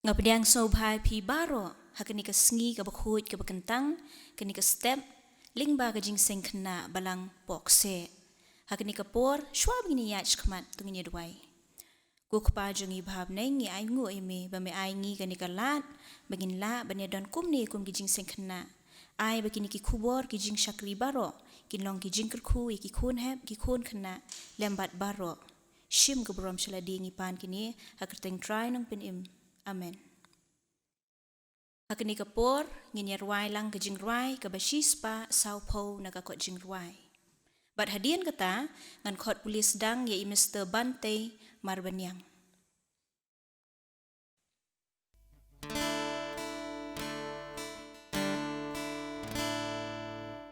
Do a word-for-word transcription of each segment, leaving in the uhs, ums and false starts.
Nga pdiang sngewbha ïa phi baroh ha kane ka sngi kaba khuid kaba kyntang, kane ka step lyngba ka jingseng khynnah Balang Pokse. Ha kane ka por, shuwa ba ngin ïaid shakhmat, to ngin ïa duwai. Ko Kpa jong ngi ba ha bneng, ngi ainguh ïa me ba me ai ngi kane ka lad ba ngin lah ban ïa don kumne kum ki jingseng khynnah. Ai ba kine ki khubor, ki jingshakri baroh kin long ki jingkyrkhu ïa ki khun hep, ki khun khynnah lem bad baroh. Shim ka burom sha lade. Ngi pan kine ha kyrteng Trai Nongpynim. Amen. Ha kane ka por ngin ïa rwai lang ka jingrwai kaba shispah sawphew na ka kot jingrwai. Bad hadien kata ngan khot pule sdang ïa i Mister Bantei Marbaniang.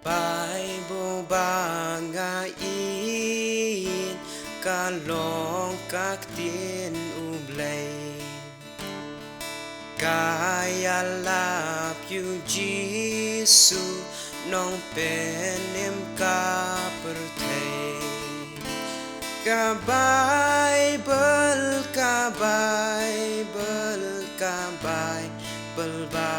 Baibl ba nga ïeit ka long ka ktien U Blei. Ka ïalap ïa u Jisu Nongpynim ka pyrthei. Ka Baibl, ka Baibl, ka Baibl ba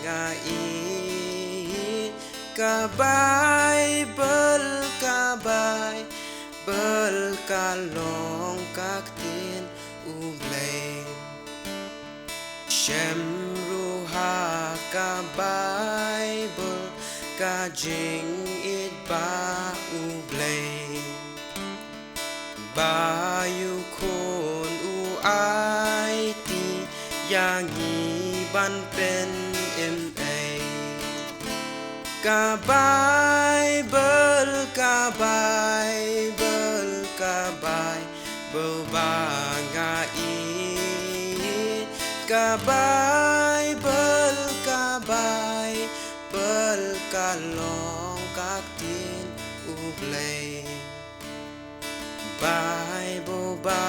nga ïeit. Ka Baibl, ka Baibl ka long ka ktien U Blei. Shem ruh ha ka Baibl ka jingïeit ba U Blei. Ba ïa u Khun u aiti ïa ngi ban pynim ei. Ka Baibl, ka Baibl, ka Baibl ba nga ïeit. Ka Baibl, ka Baibl ka long ka ktien U Blei. Baibl ba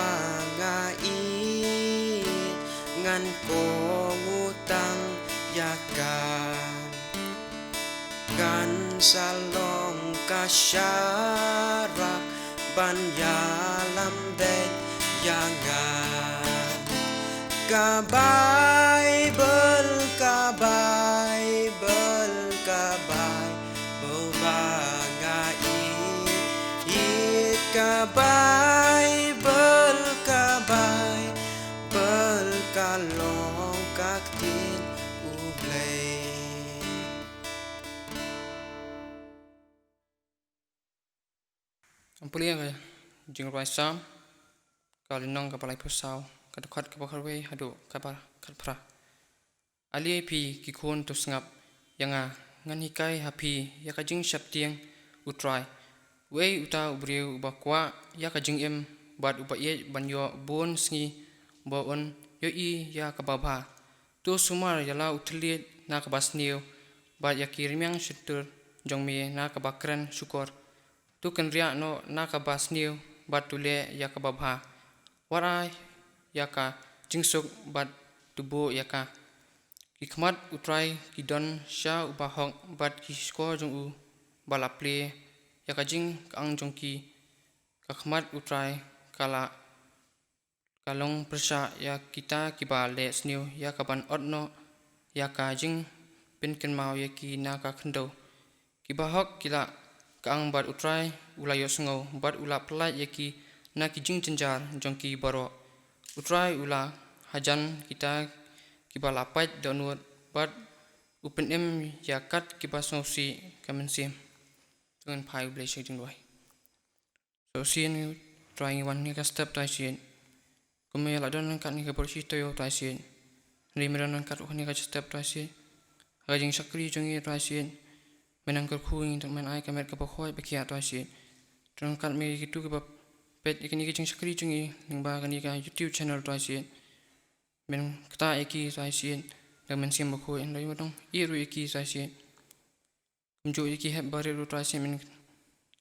nga ïeit, ngan kohnguh tang ïa ka. Kan sa long ka sharak ban ïalam beit ïa nga. Ka Baibl, ka Baibl, ka Baibl ba nga ïeit. Ka Baibl, ka Baibl ka long ka ktien U Blei. Ngan pule ïa ka jingrwai Salm, ka lynnong kaba laiphew saw, ka dkhot kaba khatwei haduh kaba khatphra. Ale phi ki khun, to sngap ïa nga, ngan hikai ha phi ïa ka jingsheptieng U Trai. Uei uta u briew uba kwah ïa ka jingim bad uba ïeit ban ïoh bun sngi ba un ïohi ïa kaba bha? To sumar ïa la u thylliej na kaba sniew, bad ïa ki rmiang shyntur jong me na kaba kren shukor. To kynriah noh na kaba sniew bad to leh ïa kaba bha. Wat ai ïa ka jingsuk bad to buh ïa ka. Ki khmat U Trai ki don sha uba hok, bad ki shkor jong u ba la plie ïa ka jingkyang jong ki. Ka khmat U Trai ka la ka long pyrshah ïa kita kiba leh sniew, ïa ka ban ot noh ïa ka jingpynkynmaw ïa ki na ka khyndew. Kiba hok ki la kyang bad U Trai u la ïohsngew, bad u la pyllait ïa ki na ki jingjynjar jong ki baroh. U Trai u la hajan kita kiba la pait dohnud, bad u pynim ïa kat kiba sngewsih ka mynsiem. To ngin phai U Blei sha ka jingduwai. Sngewsih ïa U Trai, ngi wan ha kane ka step, Trai Jisu. Kumba la don ryngkat ngi ka bor shi taïew, Trai Jisu. Hynrei me don ryngkat ha kane ka step, Trai Jisu. Ha ka jingshakri jong ngi, Trai Jisu. Men nang kyrkhu ïa ngi, men ai ka met kaba khraw ba khia, Trai Jisu. Ryngkat me ïa kito kiba peit ïa kane ka jingshakri jong ngi lyngba kane ka YouTube channel, Trai Jisu. Men ktah ïa ki, Trai Jisu. Da ka mynsiem bakhuid, hynrei me dang ïeit ruh ïa ki, Trai Jisu. Kumjuh ïa ki hep barit ruh, Trai Jisu, men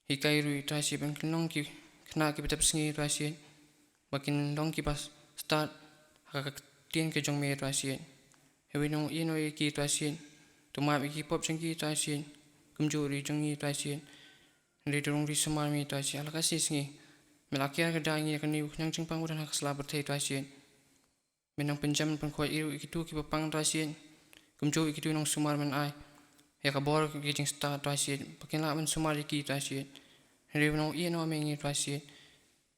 hikai ruh, Trai Jisu, ban kin long ki khynnah kiba dep sngi, Trai Jisu, ba kin long kiba stad ha ka ktien ka jong me, Trai Jisu. Hynrei nong ïehnoh ïa ki, Trai Jisu, to map ïa ki pop jong ki, Trai Jisu. Kumjuh ruh jong ngi, Trai Jisu. Hynrei to rung ri sumar me, Trai Jisu, ha la ka shi sngi. Me la kiar kyrdan ïa ngi ha kane u khñiang jingpang ba don ha ka sla pyrthei, Trai Jisu. men nang pynjem pynkhuid ïa kito kiba pang, Trai Siej. Kumjuh ïa kito nong sumar, men ai ïa ka bor ki jingstad, Trai Siej, ba kin lah ban sumar ïa ki, Trai Siej. Hynrei nong ïeh noh ma ngi, Trai Siej.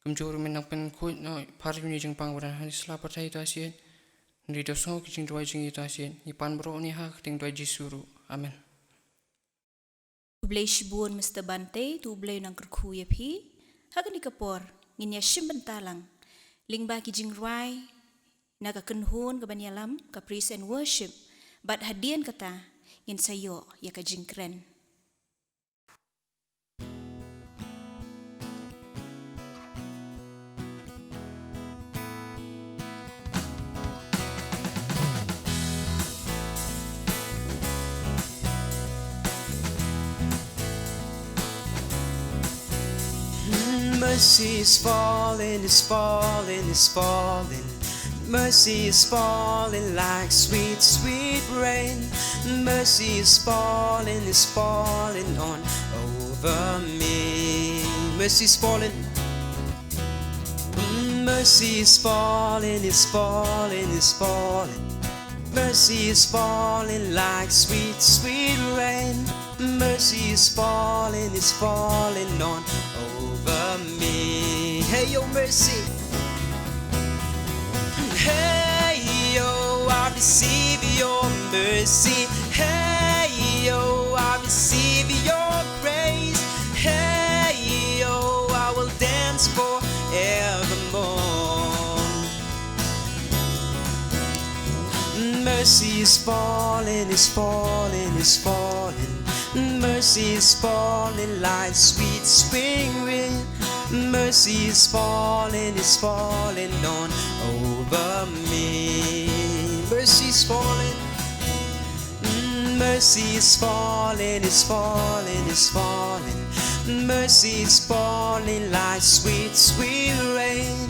Kumjuh ruh men nang pynkhuid noh phar jong ngi jingpang ba don ha sla pyrthei, Trai Siej. Hynrei to sngew ki jingduwai jong ngi, Trai Siej. Ngi pan baroh ngi ha ka kyrteng Trai Jisu ruh. Amen. Khublei shibun Mister Bante, to U Blei un nang kyrkhu ïa phi. Ha kane ka por ngin ïa shim bynta lang lyngba ki jingrwai na ka kynhun kaban ïalam ka Praise and Worship. Bad hadien kata ngin sa ïoh ïa ka jingkren. Mercy is falling, is falling, is falling. Mercy is falling like sweet, sweet rain. Mercy is falling, is falling on over me. Mercy is falling. Mercy is falling, is falling, is falling. Mercy is falling like sweet, sweet rain. Mercy is falling, is falling on over me. Hey, your mercy. Hey, yo, I receive your mercy. Hey, yo, I receive your grace. Hey, yo, I will dance forevermore. Mercy is falling, is falling, is falling. Mercy is falling like sweet spring rain. Mercy is falling, is falling on over me. Mercy is falling. Mm, mercy is falling, is falling, is falling. Mercy is falling like sweet, sweet rain.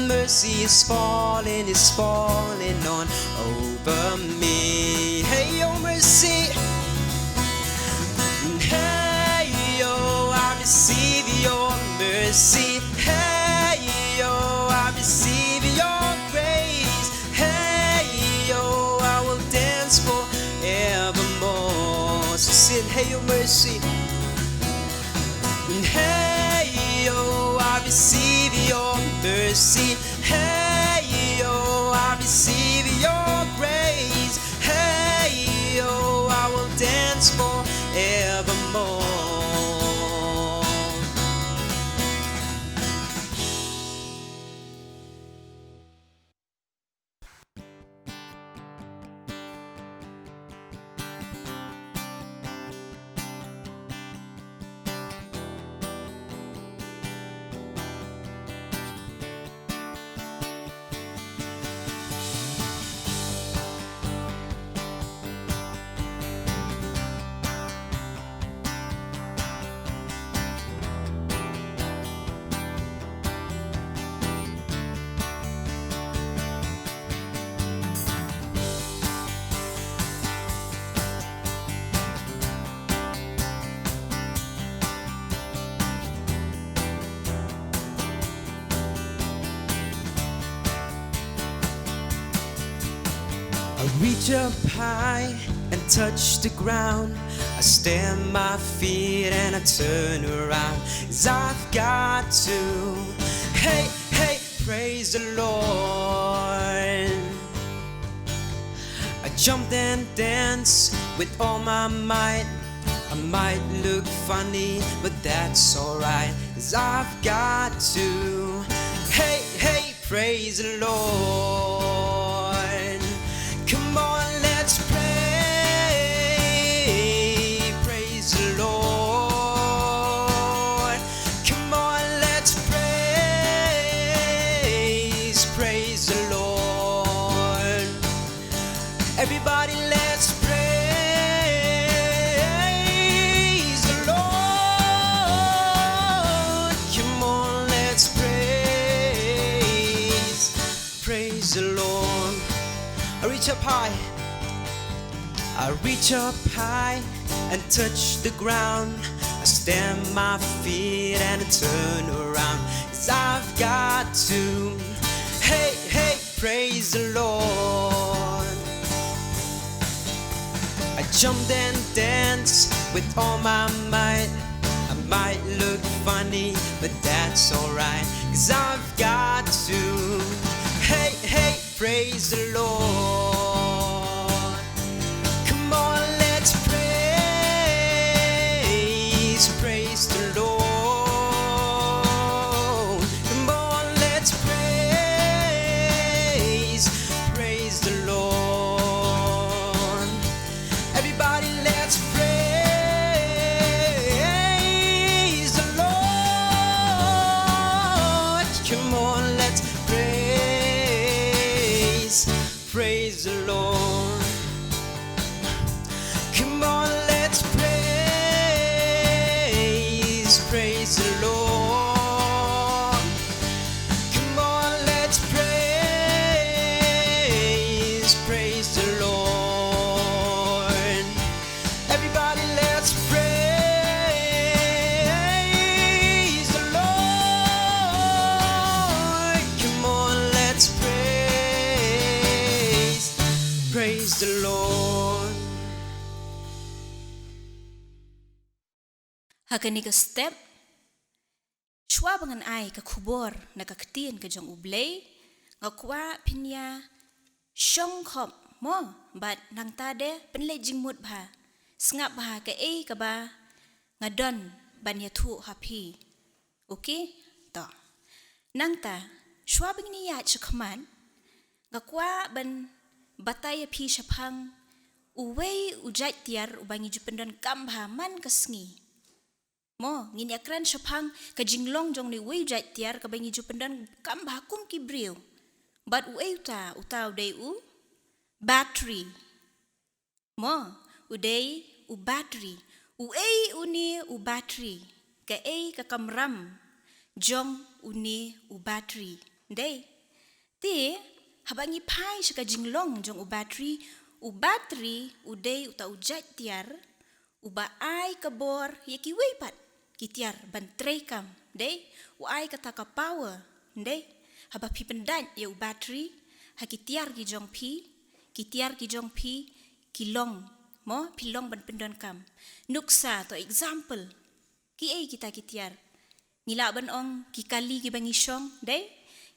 Mercy is falling, is falling on over me. Hey, your mercy. Hey, yo, I receive your mercy. Hey, yo, I receive your grace. Hey, yo, I will dance forevermore. So sing, hey, your mercy. Hey, yo, I receive your mercy. Hey, yo, I receive your grace. Hey, yo, I will dance forevermore. I reach up high and touch the ground. I stamp my feet and I turn around. 'Cause I've got to. Hey, hey, praise the Lord. I jump and dance with all my might. I might look funny, but that's alright. 'Cause I've got to. Hey, hey, praise the Lord. Come on, let's pray. Praise the Lord. Come on, let's praise. Praise the Lord. Everybody, let's praise the Lord. Come on, let's praise. Praise the Lord. I reach up high. I reach up high and touch the ground. I stamp my feet and I turn around. 'Cause I've got to. Hey, hey, Praise the Lord. I jumped and danced with all my might. I might look funny, but that's alright, 'cause I've got to. Hey, hey, praise the Lord. Come on, let's praise, praise the Lord. Come on, let's praise, praise the Lord. Everybody, let's praise the Lord. Come on, let's praise, praise the Lord. Come on, let's praise, praise the Lord. Come on, let's praise, praise the Lord. Everybody, let's praise the Lord. Come on, let's praise, praise the Lord. Ha kane ka step, shuwa ba ngan ai ka khubor na ka ktien ka jong U Blei, nga kwah phin ïa shong khop mo, bad nangta de pynleit jingmut bha, sngap bha kaei kaba nga don ban ïathuh ha phi. Okay? To. Nangta, shuwa ba ngin ïaid shakhmat, nga kwah ban batai ïa phi shaphang uwei u jait tiar uba ngi ju pyndonkam bha man ka sngi. Mo, ngin ïakren shaphang ka jinglong jong une uwei u jait tiar kaba ngi ju pyndonkam bha kum ki briew. Bad uei uta, uta u dei u battery. Mo, u dei u battery. Uei une u battery? Kaei ka kamram jong une u battery? Dei. Te, haba ngi phai sha ka jinglong jong u battery, u battery u dei uta u jait tiar uba ai ka bor ïa kiwei pat ki tiar ban treikam, dei, u ai kata ka power, dei. Haba phi pyndait ïa u battery ha ki tiar ki jong phi, ki tiar ki jong phi ki long, mo, phi long ban pyndonkam. Nuksa, to example, kiei kita ki tiar? Ngi lah ban ong ki kali kiba ngi shong, dei,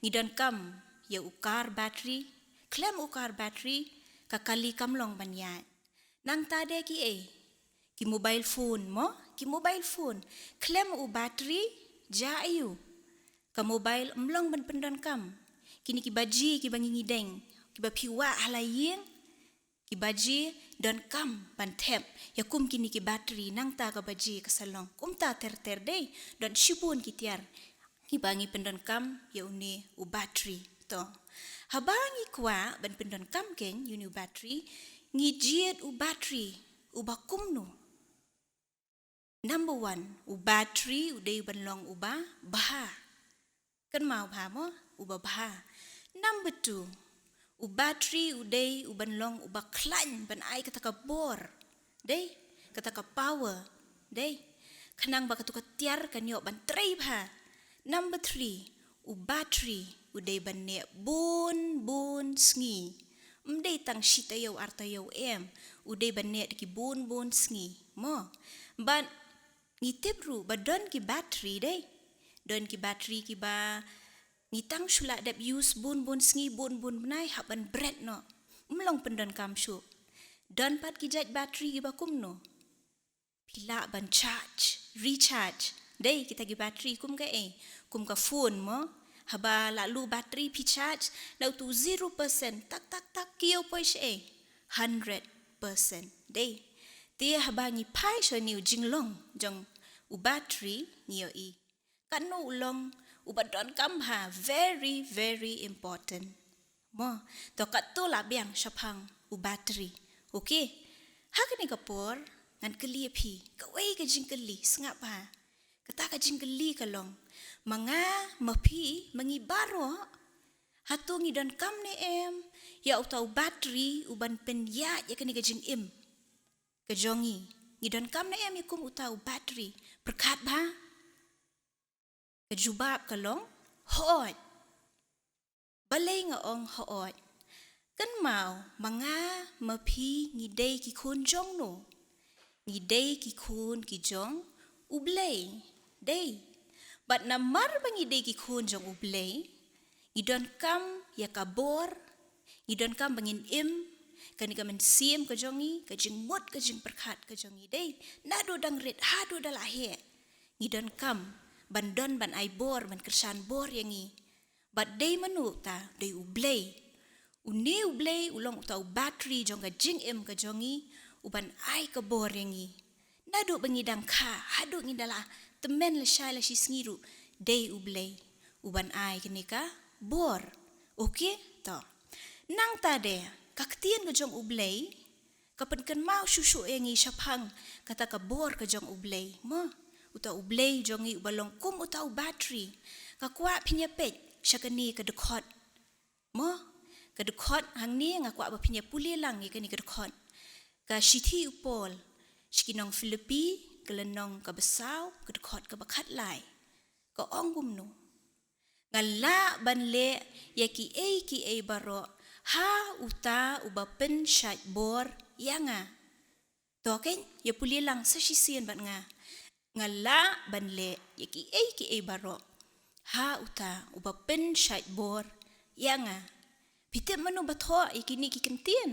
ngi donkam ïa u car battery, khlem u car battery ka kali kam long ban ïaid. Nangta de kiei? Ki mobile phone mo, ki mobile phone. Khlem u battery, jia aiu? Ka mobile ym long ban pyndonkam. Kine ki baje kiba ngi ngi deng, kiba phi wah ha la ïing, ki baje donkam ban thep ïa kum kine ki battery, nangta ka baje ka sa long. Kumta ter ter dei, don shibun ki tiar kiba ngi pyndonkam ïa une u battery. To. Haba ngi kwah ban pyndonkam keiñ ïa une u battery, ngi jied u battery uba kumno? Number one, u battery u dei ban long uba bha. Kynmaw bha mo, uba bha. Number two, u battery u dei u ban long uba khlaiñ ban ai kata ka bor. Dei, kata ka power. Dei, khnang ba katu ka tiar kan ïoh ban trei bha. Number three, u battery u dei ban neh bun bun sngi. Ym dei tang shi taïew ar taïew em, u dei ban neh da ki bun bun sngi. Mo, bad ngi tip ruh ba don ki battery dei. Don ki battery kiba ngi tang shu lah dep use bun bun sngi, bun bun bnai, hap ban bret noh. Ym long pyndonkam shuh. Don pat ki jait battery kiba kumno? Phi lah ban charge, recharge. Dei kita ki battery kum kaei? Kum ka phone mo. Haba la luh battery phi charge, na utu zero percent, tak tak tak, ki ïoh poi shaei? Hundred percent. Dei. Te haba ngi phai sha une u jinglong jong u battery, ngi ïohi katno u long uba donkam bha, very very important. Mo, to katto la biang shaphang u battery. Okay. Ha kane ka por ngan kylli ïa phi kawei ka jingkylli, sngap bha. Kata ka jingkylli ka long, ma nga, ma phi, ma ngi baroh, hato ngi donkam ne em ïa uta u battery u ban pynïaid ïa kane ka jingim ka jong ngi? Ngi donkam ne em ïa kum uta u battery? Pyrkhat bha. Ka jubab ka long hooid. Balei nga ong hooid? Kynmaw, ma nga ma phi ngi dei ki khun jong no. Ngi dei ki khun ki jong U Blei. Dei. Bad namar ba ngi dei ki khun jong U Blei, ngi donkam ïa ka bor, ngi donkam ba ngin im, kane ka mynsiem ka jong ngi, ka jingmut, ka jingpyrkhat ka jong ngi. Dei. Naduh dang rit haduh da la heh, ngi donkam ban don ban ai bor, ban kyrshan bor ïa ngi. Bad dei mano uta? Dei U Blei. Une U Blei u long uta u battery jong ka jingim ka jong ngi, u ban ai ka bor ïa ngi. Naduh ba ngi dang kha haduh ngi da la tymmen lashai lashisngi ruh, dei U Blei u ban ai kane ka bor. Okay? To. Nangta de, ka ktien ka jong U Blei ka pynkynmaw shuh shuh ïa ngi shaphang kata ka bor ka jong U Blei. Mo, uta U Blei jong ngi uba long kum uta u battery. Nga kwah phin ïa peit sha kane ka dkhot. Mo, ka dkhot hangne nga kwah ba phin ïa pule lang ïa kane ka dkhot. Ka shithi u Paul sha ki nong Philippi, ka lynnong kaba saw, ka dkhot kaba khatlai. Ka ong kumno? Nga lah ban leh ïa kiei kiei baroh ha uta uba pynshait bor ïa nga. To keiñ, ïa pule lang sa shisien bad nga. Nga lah ban leh ïa kiei kiei baroh ha uta uba pynshait bor ïa nga. Phi tip mano ba thoh ïa kine ki kyntien?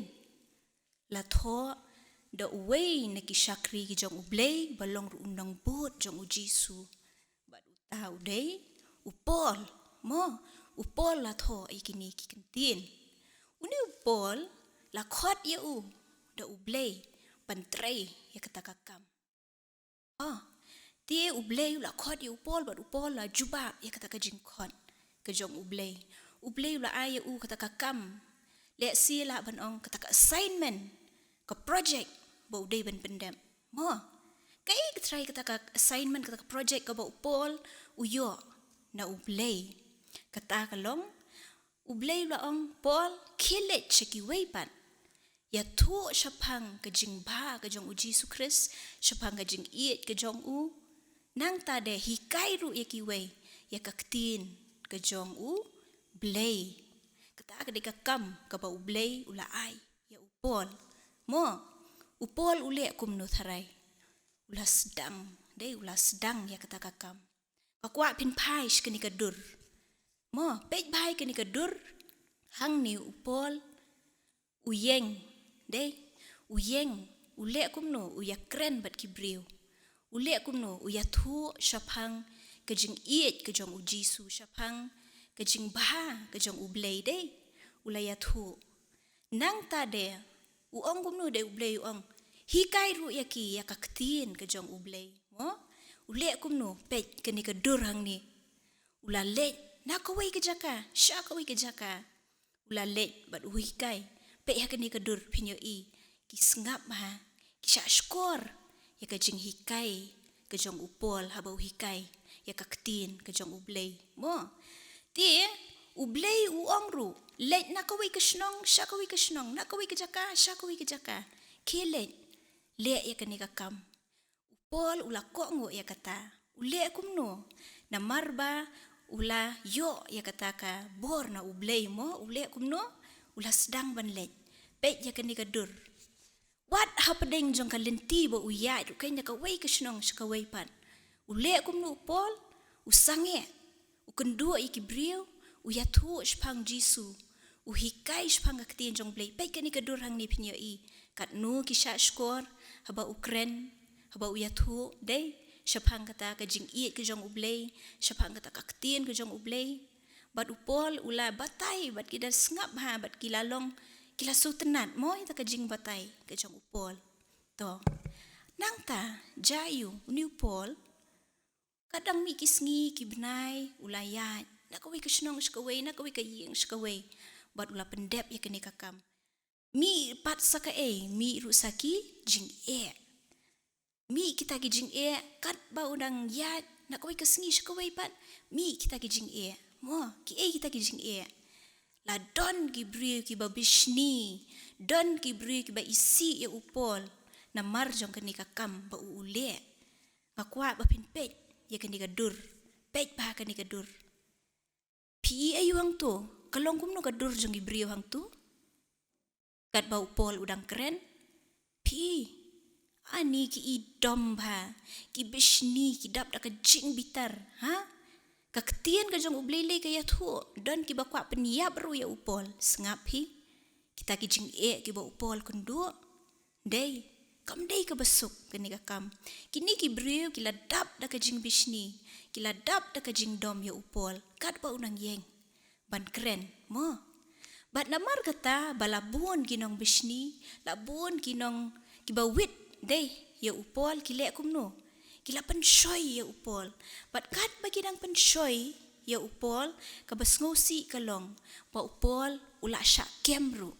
La thoh da uwei na ki shakri ki jong U Blei ba long ruh u nongbud jong U Jisu. Bad uta u dei u Paul. Mo, u Paul la thoh ïa kine ki kyntien. Une u Paul la khot ïa u da U Blei ban trei ïa kata ka kam. Oh, te U Blei u la khot ïa u Paul bad u Paul la jubab ïa kata ka jingkhot ka jong U Blei. U Blei u la ai ïa u kata ka kam. Lehse lah ban ong kata ka assignment, ka project ba u dei ban pyndep. Mo, kaei ka trai kata ka assignment, kata ka project kaba u Paul u ïoh na U Blei? Kata ka long, U Blei u la ong, Paul, khie leit sha kiwei pat. Ïathuh shaphang ka jingbha ka jong U Jisu Khrist, shaphang ka jingïeit ka jong u. Nangta de hikai ruh ïa kiwei ïa ka ktien ka jong U Blei. Kata ka dei ka kam kaba U Blei u la ai ïa u Paul. Mo, u Paul u leh kumno tharai? U la sdang, dei u la sdang ïa kata ka kam. Nga kwah phin phai sha kane ka dur. Mo, peit bha ïa kane ka dur. Hangne u Paul u ïeng, dei, u ïeng, u leh kumno? U ïakren bad ki briew. U leh kumno? U ïathuh shaphang ka jingïeit ka jong U Jisu, shaphang ka jingbha ka jong U Blei, dei. U la ïathuh. Nangta de u ong kumno? Dei U Blei u ong, hikai ruh ïa ki ïa ka ktien ka jong U Blei. Mo, u leh kumno? Peit kane ka dur hangne. U la leit na kawei ka jaka sha kawei ka jaka. U la leit bad u hikai. Peit ha kane ka dur phin ïohi ki sngap bha, ki shah shkor ïa ka jinghikai ka jong u Paul haba u hikai ïa ka ktien ka jong U Blei. Mo, te U Blei u ong ruh, leit na kawei ka shnong sha kawei ka shnong, na kawei ka jaka sha kawei ka jaka. Khie leit, leh ïa kane ka kam. U Paul u la kohnguh ïa kata. U leh kumno? Namar ba u la ïoh ïa kata ka bor na U Blei. Mo, u leh kumno? U la sdang ban leit. Peit ïa kane ka dur. Wat hapdeng jong ka lynti ba u ïaid ruh, kane na kawei ka shnong sha kawei pat, u leh kumno u Paul? U sangeh, u kynduh ïa ki briew, u ïathuh shaphang Jisu, u hikai shaphang ka ktien jong U Blei. Peit kane ka dur hangne phin ïohi katno ki shah shkor haba u kren, haba u ïathuh, dei, shaphang kata ka jingïeit ka jong U Blei, shaphang kata ka ktien ka jong U Blei. Bad u Paul u la batai bad ki da sngap bha bad ki la long, ki la sngewtynnat mo ïa kata ka jingbatai ka jong u Paul. To. Nangta, jia ïa u, une u Paul, ka dang mih ki sngi ki bnai u la ïaid na kawei ka shnong sha kawei, na kawei ka ïing sha kawei, bad u la pyndep ïa kane ka kam. Mih pat sa kaei, mih ruh sa ki jingeh. Mih kita ki jingeh, katba u dang ïaid na kawei ka sngi sha kawei pat, mih kita ki jingeh. Mo, kiei kita ki jingeh? La don ki briew kiba bishni, don ki briew kiba isih ïa u Paul namar jong kane ka kam ba u, u leh. Nga kwah ba phin peit ïa kane ka dur. Peit bha kane ka dur. Phi i aïu hangto? Ka long kumno ka dur jong ki briew hangtu? Katba u Paul u dang kren, phi, ani ki i dom bha, ki bishni, ki dap da ka jingbitar, ha? Ka ktien ka jong U Blei lei ka ïathuh, don kiba kwah pynïap ruh ïa u Paul, sngap phi. Kita ki jingeh kiba u Paul u kynduh. Dei, kam dei kaba suk kane ka kam. Kine ki briew ki la dap da ka jingbishni, ki la dap da ka jingdom ïa u Paul, katba u nang ïeng ban kren, mo. Bad namar kata ba la bun ki nongbishni, la bun ki nong kiba wit, dei, ïa u Paul ki leh kumno? Ki la pynshoi ïa u Paul. Bad katba ki dang pynshoi ïa u Paul, kaba sngewsih ka long ba u Paul u la shah kem ruh.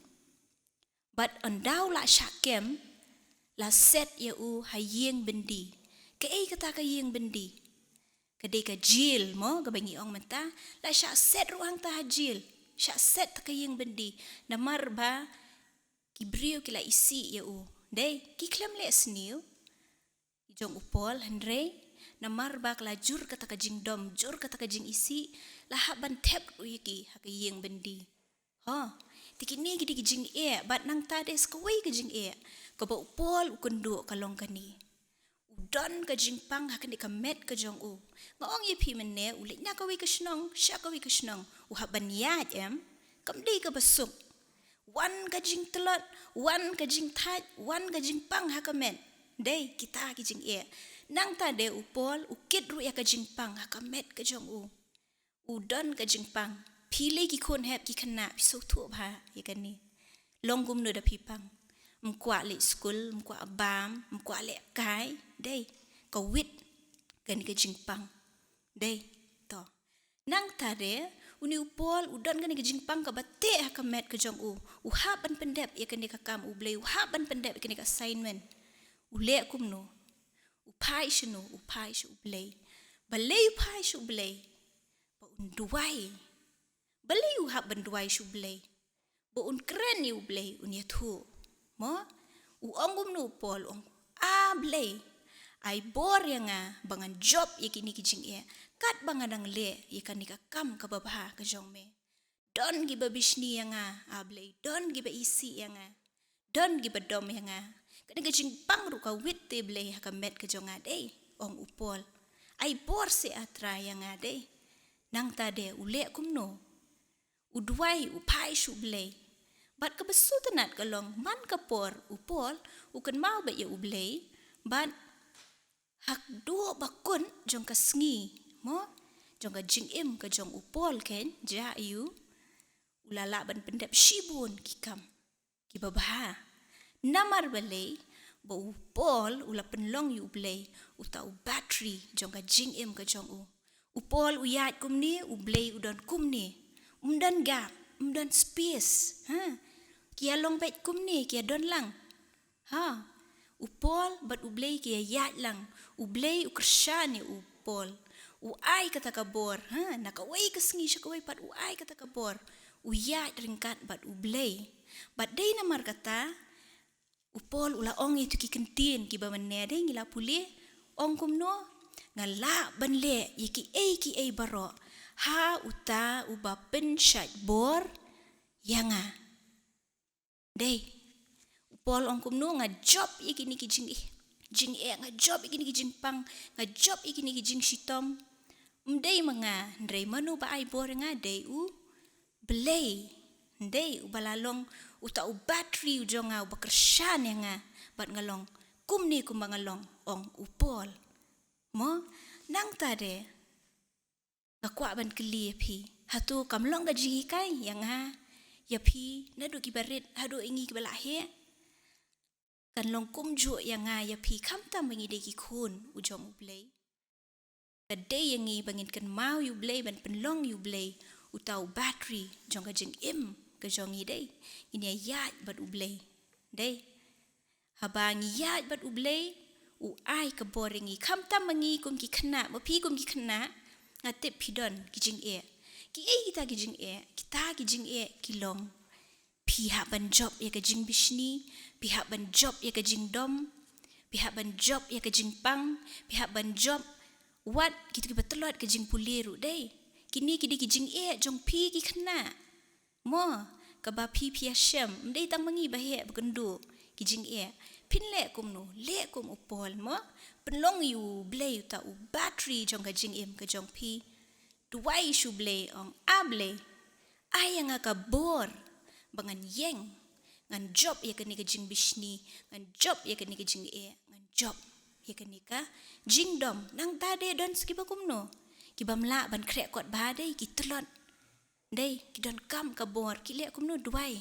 Bad ynda u la shah kem, la set ïa u ha ïing byndi. Kaei kata ka ïing byndi? Ka dei ka jil, mo, kaba ngi ong mynta, la shah set ruh hangta ha jil. Shah set ha ka ïing byndi. Namar ba ki briew ki la isih ïa u. Dei, ki khlem leh sniew ki jong u Paul, hynrei namar ba ka la jur kata ka jingdom, jur kata ka jingisih, la hap ban thep ruh ïa ki ha ka ïing byndi. Ho, te kine ki dei ki jingeh, bad nangta dei sa kawei ka jingeh kaba u Paul u kynduh ka long kane. U don ka jingpang ha kane ka met ka jong u. Nga ong ïa phi mynne, u leit na kawei ka shnong sha kawei ka shnong, u hap ban ïaid, em? Kam dei kaba suk. Wan ka jingtlot, wan ka jingthait, wan ka jingpang ha ka met. Dei, kita ki jingeh. Nangta dei u Paul u kit ruh ïa ka jingpang ha ka met ka jong u. U don ka jingpang. Phi lei ki khun hep ki khynnah, phi sngewthuh bha ïa kane. Long kumno da phi pang? Ym kwah leit skul, ym kwah bam, ym kwah leh kai. Dei, ka wit kane ka jingpang. Dei, to. Nangta de, une u Paul u don kane ka jingpang kaba teh ha ka met ka jong u. U hap ban pyndep ïa kane ka kam U Blei, u hap ban pyndep ïa kane ka assignment. U leh kumno? U phai shano? U phai sha U Blei. Balei u phai sha U Blei? Ba un duwai. Balei u hap ban duwai sha U Blei? Ba un kren ïa U Blei, un ïathuh. Mo? U ong kumno u Paul, u ong, A Blei, ai bor ïa nga ba ngan jop ïa kine ki jingeh, katba nga dang leh ïa kane ka kam kaba bha ka jong me. Don kiba bishni ïa nga, A Blei, don kiba isih ïa nga. Don kiba dom ïa nga. Kane ka jingpang ruh ka wit te Blei ha ka met ka jong nga, dei, ong u Paul. Ai bor seh, A Trai, ïa nga, dei. Nangta de u leh kumno? U duwai, u phai sha U Blei. Bad kaba sngewtynnat ka long, man ka por u Paul u kynmaw beit ïa U Blei, bad haduh ba kut jong ka sngi, mo, jong ka jingim ka jong u Paul, khein jia ïa u, u la lah ban pyndep shibun ki kam kiba bha. Namar balei? Ba u Paul u la pynlong ïa U Blei uta u battery jong ka jingim ka jong u. U Paul u ïaid kumne, U Blei u don kumne. Um don gap, um don space. Ha? Ki ïa long beit kumne, ki ïa don lang. Ha? U Paul bad U Blei ki ïa ïaid lang. U Blei u kyrshan ïa u Paul. U ai kata ka bor. Ha? Na kawei ka sngi sha kawei pat u ai kata ka bor. U ïaid ryngkat bad U Blei. Bad dei namar kata, u Paul u la ong ïa kito ki kyntien kiba mynne, dei, ngi la pule, ong kumno, nga lah ban leh ïa kiei kiei baroh ha uta uba pynshait bor ïa nga. Dei, u Paul ong kumno, nga jop ïa kine ki jing, jingeh, nga jop ïa kine ki jingpang, nga jop ïa kine ki jingshitom. Ym dei ma nga, hynrei mano ba ai bor ïa nga, dei U Blei. Dei uba la long uta u battery u jong nga, uba kyrshan ïa nga bad nga long kumne kumba nga long, ong u Paul. Mo, nangta de nga kwah ban kylli ïa phi, hato kam long ka jinghikai ïa nga, ïa phi, naduh kiba rit haduh ïa ngi kiba la heh? Kan long kumjuh ïa nga ïa phi, khamtam ba ngi dei ki khun u jong U Blei. Ka dei ïa ngi ba ngin kynmaw ïa U Blei, ban pynlong ïa U Blei uta u battery jong ka jingim ka jong ngi, dei. Ngin ïa ïaid bad U Blei. Dei. Haba ngi ïaid bad U Blei, u ai ka bor ïa ngi, khamtam ma ngi kum ki khynnah, ma phi kum ki khynnah, nga tip phi don ki jingeh. Kiei kita ki jingeh? Kita ki jingeh ki long, phi hap ban jop ïa ka jingbishni, phi hap ban jop ïa ka jingdom, phi hap ban jop ïa ka jingpang, phi hap ban jop wat kito kiba tlot ka jingpule ruh, dei. Kine ki dei ki jingeh jong phi ki khynnah. Mo, kaba phi phi ïashem, ym dei tang ma ngi baheh ba kynduh ki jingeh. Phin leh kumno, leh kum u Paul mo, pynlong ïa u Blei uta u battery jong ka jingim ka jong phi. Duwai sha u Blei, ong, A Blei, ai ïa nga ka bor ba ngan ïeng, ngan jop ïa kane ka jingbishni, ngan jop ïa kane ka jingeh, ngan jop ïa kane ka jingdom. Nangta de don sa kiba kumno, kibym lah ban khreh kot bha, dei ki tlot. Dei, ki donkam ka bor, ki leh kumno, duwai.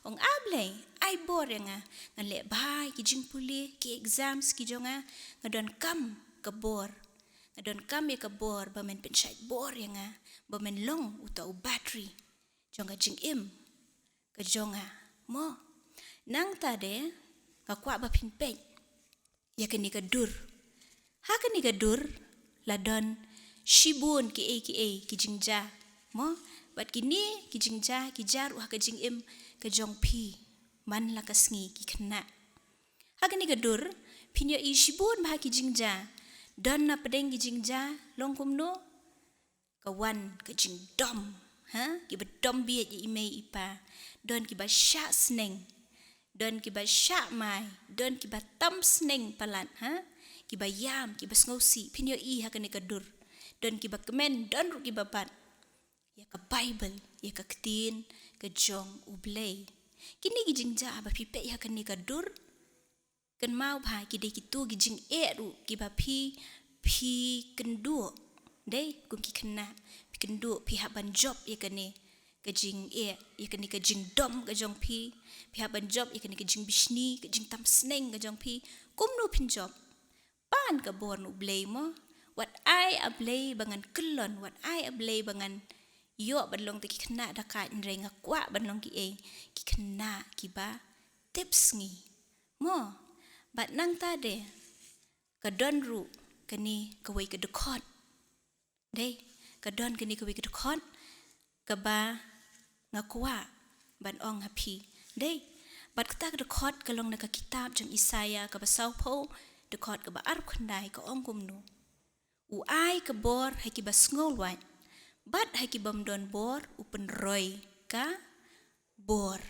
Ong, A Blei, ai bor ïa nga, ngan leh bha ki jingpule, ki exams ki jong nga, nga donkam ka bor. Nga donkam ïa ka bor, ba men pynshait bor ïa nga, ba men long uta u battery jong ka jingim ka jong nga. Mo. Nangta de, nga kwah ba phin peit ïa kane ka dur. Ha kane ka dur, la don shibun kiei kiei ki jingjia. Mo, bad kine ki jingjia, ki jia ruh ha ka jingim ka jong phi. Man la ka sngi ki khynnah. Ha kane ka dur, phin ïohi shibun bha ki jingjia. Don na pdeng ki jingjia, long kumno, ka wan ka jingdom, ha? Kiba dom bieit ïa i mei i pa. Don kiba shah sneng. Don kiba shah mai. Don kiba tam sneng palat, ha? Kiba ïam, kiba sngewsih, phin ïohi ha kane ka dur. Don kiba kmen, don ruh kiba bat ïa ka Baibl, ïa ka ktien ka jong U Blei. Kine ki jingjia ba phi peit ha kane ka dur, kynmaw bha ki dei kito ki jingeh ruh kiba phi, phi kynduh. Dei, kum ki khynnah, phi kynduh, phi hap ban jop ïa kane ka jingeh, ïa kane ka jingdom ka jong phi, phi hap ban jop ïa kane ka jingbishni, ka jingtam sneng ka jong phi. Kumno phin jop? Pan ka bor na U Blei mo. Wat ai A Blei ba ngan kyllon, wat ai A Blei ba ngan ïoh ban long tang ki khynnah da kait, hynrei nga kwah ban long kiei, ki khynnah kiba tipsngi. Mo, bad nangta de, ka don ruh kane kawei ka dkhot. Dei, ka don kane kawei ka dkhot, kaba nga kwah ban ong ha phi. Dei, bad kata ka dkhot ka long na ka kitab jong Isaïah kaba sawphew, dkhot kaba arphew khyndai, ka ong kumno. U ai ka bor ha kiba sngewlwait, bad ha kibym don bor u pynroi ka bor.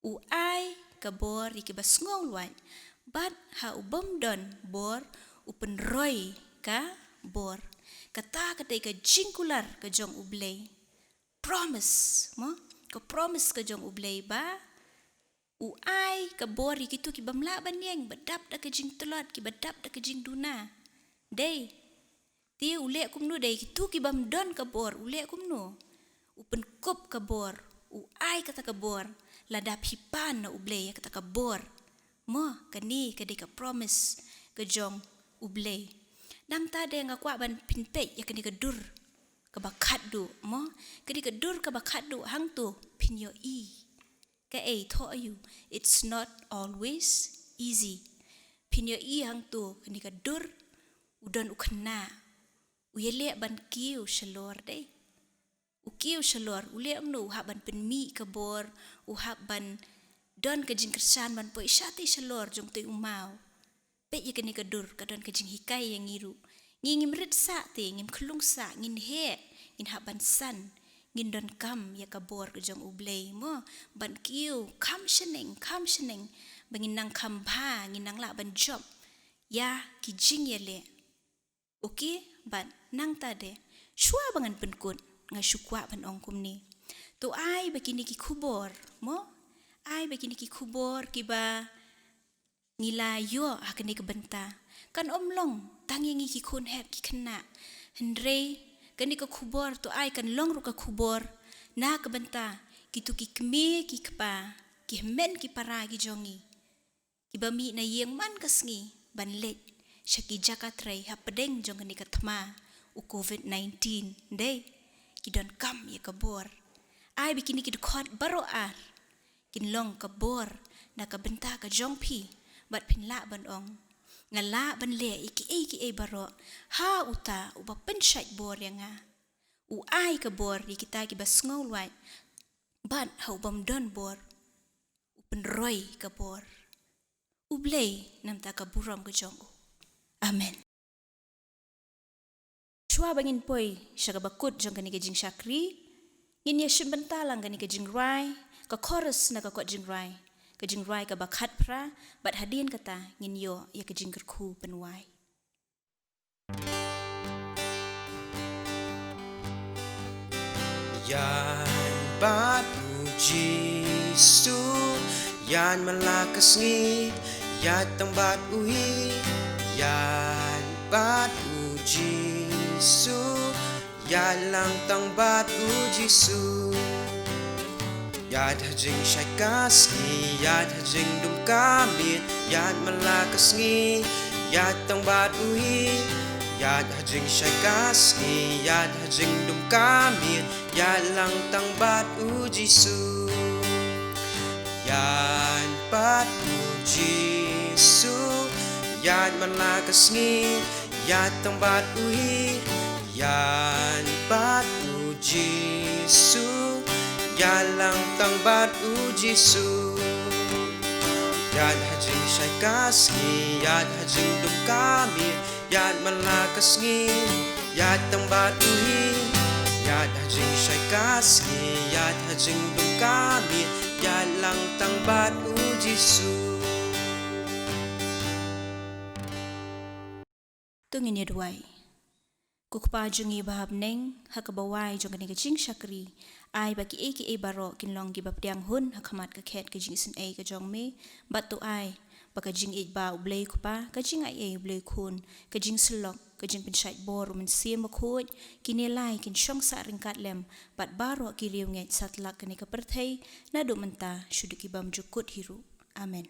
U ai ka bor ïa kiba sngewlwait, bad ha u bym don bor u pynroi ka bor. Kata ka dei ka jingkular ka jong U Blei. Promise, mo? Ka promise ka jong U Blei ba u ai ka bor ïa kito kibym lah ban ïeng, ba dap da ka jingtlot, kiba dap da ka jingduna. Dei. Te u leh kumno, dei kito kibym don ka bor, u leh kumno? U pynkup ka bor, u ai kata ka bor, lada phi pan na U Blei ïa kata ka bor. Mo, kane ka dei ka promise ka jong U Blei. Nangta de nga kwah ban pynpeit ïa kane ka dur kaba khatduh, mo? Kane ka dur kaba khatduh hangto phin ïohi. Kaei, thoh aiu, it's not always easy. Phin ïohi hangto, kane ka dur, u don u khynnah, u ïaleh ban kiew shalor, dei. U kiew shalor, u leh kumno, u hap ban pynmih ka bor, u hap ban don ka jingkyrshan ban poi shatei shalor jong utei u maw. Peit ïa kane ka dur, ka don ka jinghikai ïa ngi ruh. Ngi ngim rit sah te, ngim khyllung sah, ngin heh, ngin hap ban san, ngin donkam ïa ka bor ka jong U Blei, mo, ban kiew kham shaneng, kham shaneng, ba ngin nang kham bha, ngin nang lah ban jop ïa ki jingïaleh. Okay, bad nangta de, shuwa ba ngan pynkut, nga shu kwah ban ong kumne. To ai ba kine ki khubor, mo? Ai ba kine ki khubor kiba ngi la ïoh ha kane ka bynta kan ym long tang ïa ngi ki khun hep ki khynnah. Hynrei kane ka khubor to ai kan long ruh ka khubor na ka bynta kito ki kmie ki kpa, ki hynmen ki para ki jong ngi, kiba mih na ïing man ka sngi ban leit sha ki jaka trei hapdeng jong kane ka thma u covid nineteen. Dei, ki donkam ïa ka bor. Ai ba kine ki dkhot baroh ar kin long ka bor na ka bynta ka jong phi, bad phin lah ban ong, nga lah ban leh ïa kiei kiei baroh ha uta uba pynshait bor ïa nga. U ai ka bor ïa kita kiba sngewlwait, bad ha u bym don bor u pynroi ka bor. U Blei namar ka burom ka jong u. Amen. Shuwa ba ngin poi sha kaba kut jong kane ka jingshakri, Ngin ïa shim bynta lang kane ka jingrwai, ka chorus na ka kot jingrwai, ka jingrwai kaba khatphra, bad hadien kata ngin ïoh ïa ka jingkyrkhu pynwai. Ïaid bad u Jisu, ïaid man la ka sngi, ïaid tang bad u hi, ïaid bad u Jisu, ïaid lang tang bad u Jisu. Ïaid ha jingshai ka sngi, ïaid ha jingdum ka miet, ïaid man la ka sngi, ïaid tang bad u hi. Ïaid ha jingshai ka sngi, ïaid ha jingdum ka miet, ïaid lang tang bad u Jisu. Ïaid bad u Jisu, ïaid man la ka sngi, ïaid tang bad u hi. Ïaid bad u Jisu, ïaid lang tang bad u Jisu. Ïaid ha jingshai ka sngi, ïaid ha jingdum ka miet, ïaid man la ka sngi, ïaid tang bad u hi. Ïaid ha jingshai ka sngi, ïaid ha jingdum ka miet, ïaid lang tang bad u Jisu. To ngin ïa duwai. Ko Kpa jong ngi ba ha bneng, ha kaba wai jong kane ka jingshakri, ai ba kiei kiei baroh kin long kiba pdiang hun ha khmat ka khet ka jingisynei ka jong me, bad to ai ba ka jingïeit ba U Blei Kpa, ka jingaiei U Blei Khun, ka jingsyllok, ka jingpynshait bor U Mynsiem Bakhuid, kine lai kin shong sah ryngkat lem bad baroh ki riewngeit satlak kane ka pyrthei, naduh mynta sha ki bymjukut hi ruh. Amen.